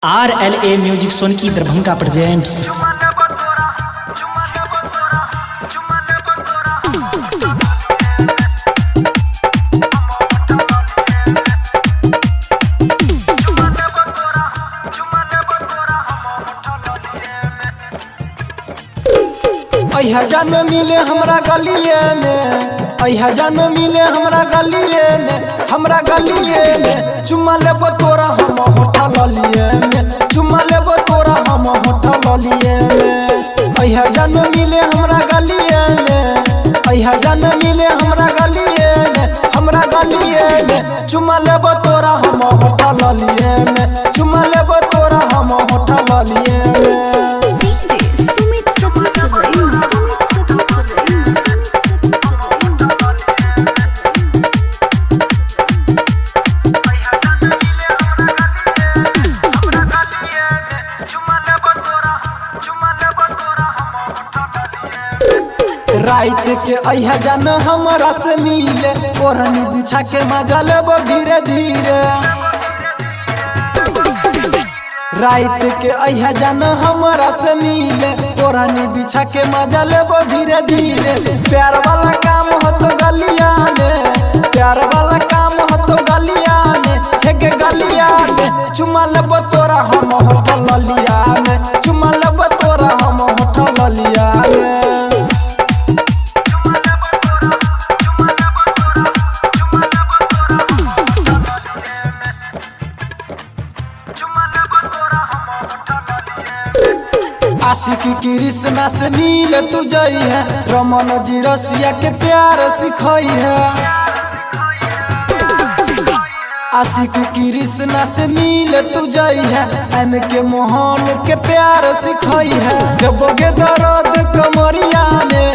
RLA music Sonki Darbhanga presents. अहिया जान मिले हमरा गलिए में, अहिया जान मिले हमरा गलिए में, हमरा गलिए में। चुम्मा लेबो तोरा हम होठल लिए में, चुम्मा लेबो तोरा हम होठल लिए में। अहिया जान मिले हमरा गलिए में, अहिया जान मिले हमरा गलिए में, हमरा गलिए में। चुम्मा लेबो तोरा हम होठल लिए में, चुम्मा लेबो तोरा हम होठल लिए में। DJ Sumit Sati Surrein, Sumit Sati Surrein, Sumit Sati Surrein. रात के अहिया जान हमरा से मिले, ओढ़नी बिछा के मजा लेबो धीरे धीरे। रात के अहिया जान हमरा से मिले, ओढ़नी बिछा के मजा लेबो धीरे धीरे। प्यार वाला काम हो तो गलिया में, प्यार वाला काम हो तो गलिया में, हे गे गलिया में। चुम्मा लेबो तोरा हम होठल लिया में, चुम्मा लेबो तोरा हम होठल लिया में। आशिक कृष्णा से मिल तू जई है, रमन जी रसिया के प्यार सिखई है। आशिक कृष्णा से मिल तू जई है, एम के मोहन के प्यार सिखई है। देबोगे दर्द कमरिया में,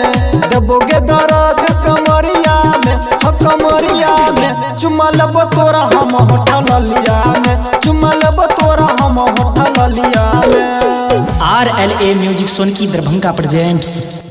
देबोगे दर्द कमरिया में, हो कमरिया में। चुम्मा लेबो तोरा हम होठल लिया में, चुम्मा लेबो तोरा हम होठल लिया में। RLA music Sonki Darbhanga presents.